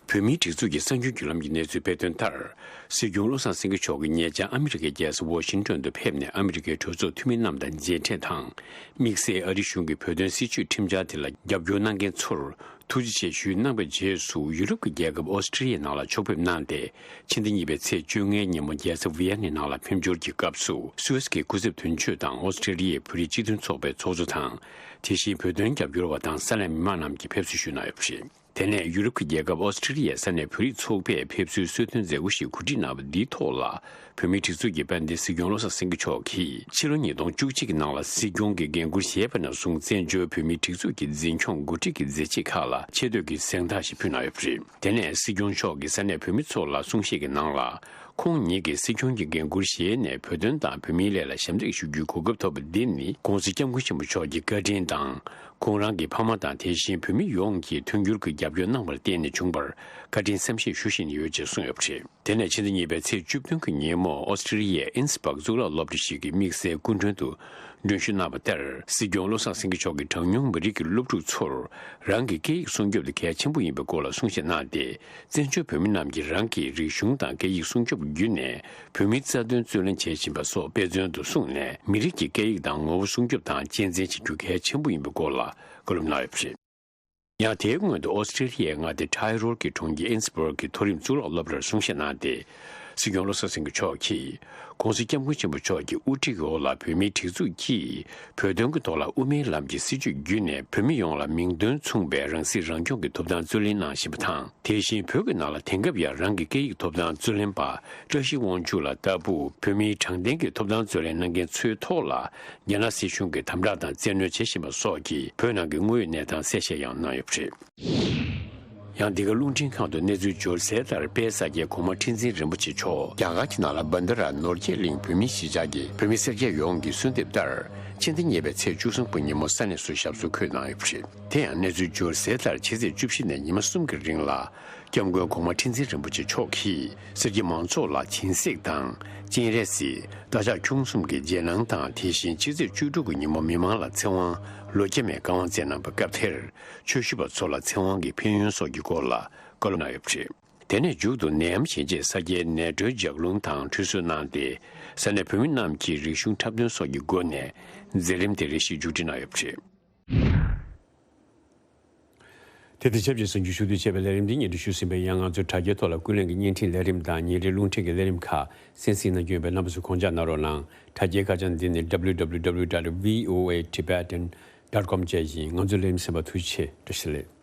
བོད་མིའི་སྒྲིག་འཛུགས་ཀྱི་གསར་འགྱུར་བརྒྱུད་ལམ་གྱི་གནས་ཚུལ་སྤེལ་དོན་ལྟར། སྲིད་སྐྱོང་བློ་བཟང་སེང་གེ་མཆོག་གིས་ཉེ་ཆར་ཨ་མི་རི་ཀའི་རྒྱལ་ས་ཝ་ཤིང་ཏོན་དུ་ཕེབས་ནས། ཨ་མི་རི་ཀའི་གྲོས་ཚོགས་འཐུས་མི་རྣམས་དང་མཇལ་འཕྲད་དང་། དམིགས་བསལ་ཨ་རི་གཞུང་གིས་བོད་དོན་སྲིད་བྱུས་ཁྲིམས་འཆར་དེ་ལ་རྒྱབ་སྐྱོར་གནང་མཁན་ཚོར་ཐུགས་རྗེ་ཆེ་ཞུས་གནང་བའི་རྗེས་སུ། ཡུ་རོབ་ཀྱི་རྒྱལ་ཁབ་ཨོ་སི་ཀྲི་ཡའི་ནང་ལ་ཕྱོགས་ཕེབས་གནང་སྟེ། ཕྱི་ཟླ་གཉིས་པའི་ཚེས་བཅོ་ལྔའི་ཉིན་མོ་རྒྱལ་ས་ཝི་ཡ་ནའི་ནང་ལ་ཕེབས་འབྱོར་གྱི་སྐབས་སུ། སུད་སི་གི་སྐུ་ཚབ་དོན་གཅོད་དང་ཨོ་སི་ཀྲི་ཡའི་བོད་རིགས་སྤྱི་མཐུན་ཚོགས་པའི་ཚོགས་གཙོ་དང་། དེ་བཞིན་བོད་དོན་རྒྱབ་སྐྱོར་བ་དང་ས་གནས་མི་མང་རྣམས་ཀྱིས་ཕེབས་བསུ་ཞུས་གནང་ཡོད་པ་རེད། དེ་ནས་ཡུ་རོབ་ཀྱི་རྒྱལ་ཁབ་ཨོ་སི་ཀྲི་ཡའི་ས་གནས་བོད་རིགས་ཚོགས་པས་ཕེབས་བསུའི་གསོལ་སྟོན་མཛད་སྒོ་ཞིག་གོ་སྒྲིག་གནང་བ་འདིའི་ཐོག་ལ། བོད་མིའི་སྒྲིག་འཛུགས་ཀྱི་དཔལ་ལྡན་སྲིད་སྐྱོང་བློ་བཟང་སེང་གེ་མཆོག་གིས། ཕྱི་ལོ་ཉིས་སྟོང་བཅུ་གཅིག་གི་ནང་ལ་སྲིད་སྐྱོང་གི་འགན་འཁུར་བཞེས་པ་ནས་བཟུང་། བཙན་བྱོལ་བོད་མིའི་སྒྲིག་འཛུགས་ཀྱི་འཛིན་སྐྱོང་འགོ་ཁྲིད་ཀྱི་མཛད་རྗེས་ཁག་ལ་ཆེ་བསྟོད་ཀྱི་གཟེངས་རྟགས་ཤིག་ཕུལ་གནང་ཡོད་པ་རེད། དེ་ནས་སྲིད་སྐྱོང་མཆོག་གིས་ས་གནས་བོད་མི་ཚོ་ལ་གསུང་བཤད་ཀྱི་ནང་ལ། ཁོང་ཉིད་ཀྱིས་སྲིད་སྐྱོང་གི་འགན་འཁུར་བཞེས་ནས། བོད་དོན་དང་བོད་མིའི་ལས་ལ་ཞབས་འདེགས་ཞུ་རྒྱུའི་གོ་སྐབས་ཐོབ་པ་འདི་ནི། ྋགོང་ས་ྋསྐྱབས་མགོན་ཆེན་པོ་མཆོག་གི་བཀའ་དྲིན་དང་། ཁོང་རང་གི་ཕ་མ་དང་། དེ་བཞིན་བོད་མི་ཡོངས་ཀྱིས་མཐུན་འགྱུར་གྱི་རྒྱབ་སྐྱོར་གནང་བར་བརྟེན་ནས་བྱུང་བར་བཀའ་དྲིན་བསམ་ཤེས་ཞུ་བཞིན་ཡོད་ཅེས་གསུངས་ཡོད་པ་རེད། དེ་ནས་ཕྱི་ཟླ་གཉིས་པའི་ཚེས་བཅུ་བདུན་གྱི་ཉིན་མོ། ཨོ་སི་ཀྲི་ཡའི་ཨིན་སི་སྦག་གཙུག་ལག་སློབ་གྲྭ་ཞིག་གི་དམིགས་བསལ་སྐུ་མགྲོན་དུ་མགྲོན་ཞུ་གནང་བ་ལྟར། སྲིད་སྐྱོང་བློ་བཟང་སེང་གེ་མཆོག་གིས་གྲངས་ཉུང་མི་རིགས་ཀྱི་སློབ་ཕྲུག་ཚོར་རང་གི་སྐད་ཡིག་སྲུང་སྐྱོབ་དེ་གལ་ཆེན་པོ་ཡིན་པའི་སྐོར་ལ་གསུང་བཤད་གནང་སྟེ། བཙན་བྱོལ་བོད་མི་རྣམས་ཀྱིས་རང་གི་རིག་གཞུང་དང་སྐད་ཡིག་སྲུང་སྐྱོབ་བརྒྱུད་ནས། བོད་མིའི་རྩ་དོན་རྩོད་ལེན་བྱེད་བཞིན་པ་སོགས་དཔེ་མཚོན་དུ་བཟུང་ནས། མི་རིགས་ཀྱི་སྐད་ཡིག་དང་ངོ་བོ་སྲུང་སྐྱོབ་དང་གཅེས་འཛིན་བྱེད་རྒྱུ་གལ་ཆེན་པོ་ཡིན་པའི་སྐོར་ལ་བཀའ་སློབ་གནང་ཡོད་པ་རེད། ཡང་དེའི་སྔོན་དུ་ཨོ་སི་ཀྲི་ལི་ཡའི་མངའ་སྡེ་ཐའི་རོར་གྱི་གྲོང་ཁྱེར་ཨིན་སི་སྦུག་གི་མཐོ་རིམ་གཙུག་ལག་སློབ་གྲྭར་གསུང་བཤད་གནང་སྟེ། སྲིད་སྐྱོང་བློ་བཟང་སེང་གེ་མཆོག་གིས། ྋགོང་ས་ྋསྐྱབས་མགོན་ཆེན་པོ་མཆོག་གི་དབུ་ཁྲིད་འོག་ལ་བོད་མིའི་སྒྲིག་འཛུགས་ཀྱིས་བོད་དོན་གྱི་ཐོག་ལ་དབུ་མའི་ལམ་གྱི་སྲིད་བྱུས་བརྒྱུད་ནས། བོད་མི་ཡོངས་ལ་མིང་དོན་མཚུངས་པའི་རང་སྲིད་རང་སྐྱོང་གི་ཐོབ་ཐང་རྩོད་ལེན་གནང་བཞིན་པ་དང་། དེ་བཞིན་བོད་ཀྱི་ནང་ལ་དེང་སྐབས་ཡང་རང་གི་སྐད་ཡིག་ཐོབ་ཐང་རྩོད་ལེན་པ་བཀྲ་ཤིས་དབང་ཕྱུག་ལགས་ལྟ་བུ་བོད་མིའི་དྲང་བདེན་གྱི་ཐོབ་ཐང་རྩོད་ལེན་གནང་མཁན་ཚོའི་ཐོག་ལ། རྒྱ་ནག་སྲིད་གཞུང་གིས་དམ་དྲག་དང་བཙན་གནོན་བྱེད་བཞིན་པ་སོགས་ཀྱི་བོད་ནང་གི་དངོས་ཡོད་གནས་སྟངས་གསལ་བཤད་ཡང་གནང་ཡོད་པ་རེད། ཡང་འདི་ག་རླུང་འཕྲིན་ཁང་དུ་གནས་ཚུལ་འབྱོར་གསལ་ལྟར། དཔལ་ས་སྐྱའི་གོང་མ་ཁྲི་འཛིན་རིན་པོ་ཆེ་མཆོག་རྒྱ་གར་གྱི་ནང་ལ་བྷན་དྷ་ར་ནོར་སྐྱེད་གླིང་བོད་མིའི་གཞིས་ཆགས་ཀྱི་བོད་མི་སེར་སྐྱ་ཡོངས་ཀྱི་གསོལ་འདེབས་ལྟར། ཕྱི་ཟླ་གཉིས་པའི་ཚེས་བཅུ་གསུམ་གྱི་ཉིན་མོ་ས་གནས་སུ་ཞབས་སོར་འཁོད་གནང་ཡོད་པ་རེད། དེ་ཡང་གནས་ཚུལ་འབྱོར་གསལ་ལྟར། ཕྱི་ཚེས་བཅུ་བཞི་ནས་ཉི་མ་གསུམ་གྱི་རིང་ལ། སྐྱབས་མགོན་གོང་མ་ཁྲི་འཛིན་རིན་པོ་ཆེ་མཆོག་གིས་སེར་སྐྱ་མང་ཚོགས་ལ་སྦྱིན་སྲེག་དང་། སྤྱན་རས་གཟིགས། རྟ་ཕྱག་ཁྱུང་གསུམ་གྱི་རྗེས་གནང་དང་། དེ་བཞིན་ཕྱི་ཚེས་བཅུ་དྲུག་གི་ཉིན་མོ་མི་མང་ལ་ཚེ་དབང་ལོ་འཁྱམས་མའི་བཀའ་དབང་སྩལ་གནང་བའི་སྐབས་དེར། ཆོས་ཞུ་བ་ཚོ་ལ་ཚེ་དབང་གི་ཕན་ཡོན་སོགས་ཀྱི་སྐོར་ལ་བཀའ་སློབ་གནང་ཡོད་པ་རེད། དེ་ནས་མཇུག་ཏུ་ནད་ཡམས་ཞི་བྱེད་ས་སྐྱའི་ནད་གྲོལ་ལྗགས་ལུང་དང་ཁྲུས་གསོལ་གནང་སྟེ། ས་གནས་བོད་མི་རྣམས་ཀྱིས་རིག་གཞུང་འཁྲབ་སྟོན་སོགས་ཀྱི་སྒོ་ནས་མཛད་རིམ་དེ་རེ་ཞིག་མཇུག་སྒྲིལ་གནང་ཡོད་པ་རེད། དེ་དང་ཆབས་ཅིག་གསར་འགྱུར་ཕྱོགས་བསྡུས་བྱས་པའི་ལས་རིམ་འདི་སྙན་སྒྲོན་ཞུས་ཟིན་པས། ཡང་ང་ཚོའི་དྲ་རྒྱའི་ཐོག་ལ་ཀུན་གླེང་གི་བརྙན་འཕྲིན་ལས་རིམ་དང་ཉིན་རེའི་རླུང་འཕྲིན་གྱི་ལས་རིམ་ཁག་གསན་གཟིགས་གནང་རྒྱུ་ཡིན་པས། རྣམ་པ་ཚོས་དགོངས་འཇགས་གནང་རོགས་གནང་། དྲ་རྒྱའི་ཁ་བྱང་འདི་ནི་W W W dot V O A Tibetan dot com བཅས་ཡིན། ང་ཚོའི་ལས་རིམ་གསན་པར་ཐུགས་རྗེ་ཆེ། བཀྲ་ཤིས་བདེ་ལེགས།